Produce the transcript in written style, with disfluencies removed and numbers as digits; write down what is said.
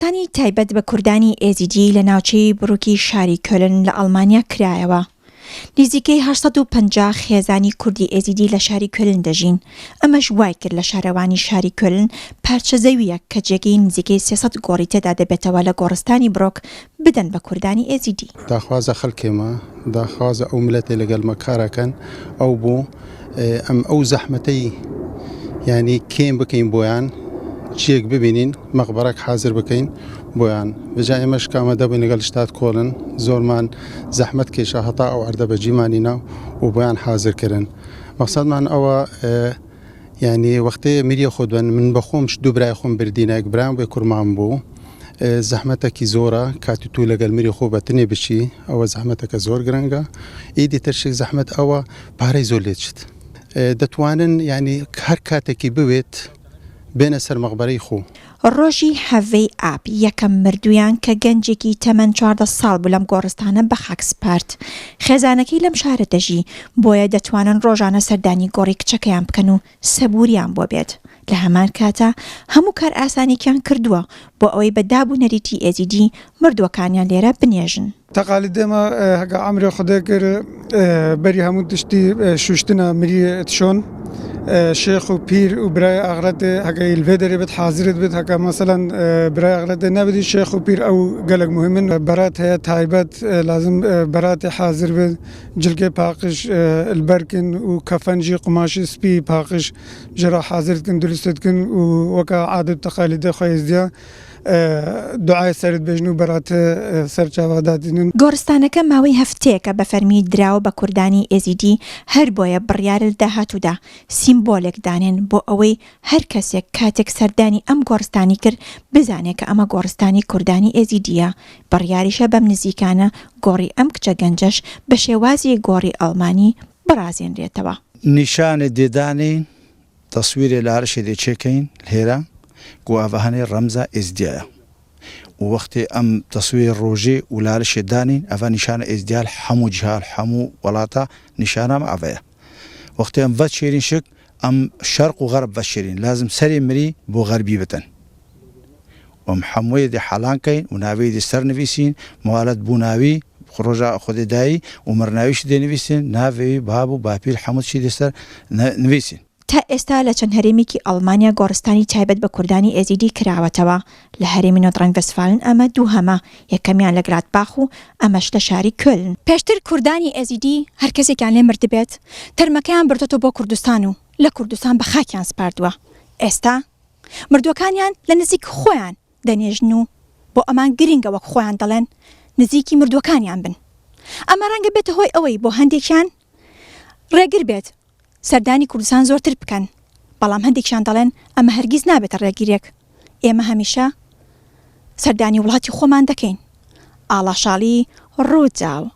گۆڕستانی تایبەت بە کوردانی ئێزیدی لە ناوچەی بروکی شاری کۆلن لە ئەڵمانیا کرایەوە. نزیکەی 850 خێزانی کوردی ئێزیدی لە شاری کۆلن دەژین، ئەمەش وایکرد لە شارەوانی شاری کۆلن پارچە زەوییەک کە جێگەی نزیکەی 300 گۆڕی تێدا دەبێتەوە لە گۆڕستانی برۆک بدەن بە کوردانی ئێزیدی. داخوازە خەلکێ مە، داخوازە ئەو ملەتێ لەگەل مە کارەکەن ئەو بوو ئەم ئەو زەحمەتەی یانی کێم بکەین بۆیان چیەک ببینین مەقبەرەک حازر بکەین بۆیان بجا ئێمەش کامە دەبووین لەگەڵ شتات کۆلن زۆرمان زەحمەت کێشا هەتا ئەو ئەردە بەجیمانی نا و بۆیان حازر کردن مەقسەدمان ئەوە یانی وەختێ مریە خۆت بن من بەخۆم دوو برای خۆم بردینە یەک برام بێ کورمان بوو زەحمەتەکی زۆرە کاتی تو لەگەل مری خۆ بەتنێ بچی ئەوە زەحمەتەکە زۆر گرنگە ئیدی ترشێک زەحمەت ئەوە پارەی زۆر لێچت دەتوانن ینی هەر کاتێکی بوێت بێنە سەر مەقبەرەی خۆ. ڕۆژی حەڤەی ئاب یەکەم مردوویان کە گەنجێکی تەمەن 14 ساڵ بوو لەم گۆڕستانە بەخاک سپارد. خێزانەکەی لەم شارە دەژی، بۆیە دەتوانن ڕۆژانە سەردانی گۆڕی کچەکەیان بکەن و سەبووریان بۆ بێت. لە هەمان کاتا هەموو کارئاسانیەکیان کردووە بۆ ئەوەی بە داب و نەریتی ئێزیدی مردووەکانیان لێرە بنێژن. تەقالیدێ مە هەکە ئەمرێ خودێ کرد بەری هەموو تشتی شوشتنە مری تشۆن شێخ و پیر و برای ئاغرەتێ هەکە ئیل ڤێ دەرێ بێت حازرت بێت هەکە مەسەلەن برای ئاغرەتێ نەبدی شێخ و پیر ئەو گەلەک مهمن بەرات هەیە تایبەت لازم بەراتێ حازر بێت جلکێ پاقژ البەرکن و کەفەنجی قوماشی سپی پاقژ ژرا حازر دکن دروست دکن و وەکە عادەت تەقالیدێ خوەی ئێزدیا دوعای سەرت بێژن و بەرات سەر چاوا دادینن. گۆڕستانەکە ماوەی هەفتەیەکە بە فەرمی دراوە بە کوردانی ئێزیدی، هەربۆیە بڕیارە لە داهاتوودا سیمبۆلێک دانێن بۆ ئەوەی هەر کەسێک کاتێک سەردانی ئەم گۆڕستانی کرد بزانێ کە ئەمە گۆڕستانی کوردانی ئێزیدییە، بڕیاریشە بەم نزیکانە گۆڕی ئەم کچە گەنجەش بە شێوازی گۆڕی ئەڵمانی بڕازێنرێتەوە. نیشانێ دێدانێین تەسویرێ لارشێ دێ چێکەین لێرە کو ئەڤە هەنێ ڕەمزا ئێزدیایە و وەختێ ئەم تەسویرێ ڕۆژێ و لارشێ دانین ئەڤە نیشانە ئێزدیال حەموو جیهال حەموو وەڵاتا نیشانە ئەم ئەڤەیە وەختێ ئەم ڤە چێرین شک ئەم شەرق و غەرب ڤە چێرین لازم سەرێ مری بۆ غەربی بتن و ئەم حەمووێ دێ حەلان کەین و ناوێی دێ سەر نڤیسین موالەد بووناوی ڕۆژا خودێ دایی و مرناویشی دێ نڤیسین ناڤێوی باب و باپیر حەموو چی دێ سەر نڤیسین. تا ئێستا لە چەند هەرێمێکی ئەڵمانیا گۆڕستانی تایبەت بە کوردانی ئێزیدی کراوەتەوە، لە هەرێمی نۆردڕاین-ڤێستفالن ئەمە دووهەمە، یەکەمیان لە گلادباخ و ئەمەش لە شاری کۆلن. پێشتر کوردانی ئێزیدی هەر کەسێکیان لێ مردبێت، تەرمەکەیان بردۆتەوە بۆ کوردستان و لە کوردستان بە خاکیان سپاردووە، ئێستا مردووەکانیان لە نزیک خۆیان دەنێژن و بۆ ئەمان گرنگە وەک خۆیان دەڵێن نزیکی مردووەکانیان بن. ئەمە ڕەنگە بێتە هۆی ئەوەی بۆ هەندێکیان ڕێگر بێت سەردانی کوردستان زۆرتر بکەن، بەڵام هەندێکیان دەڵێن ئەمە هەرگیز نابێتە ڕێگرێک، ئێمە هەمیشە سەردانی وڵاتی خۆمان دەکەین. ئاڵا شاڵی، رووداو.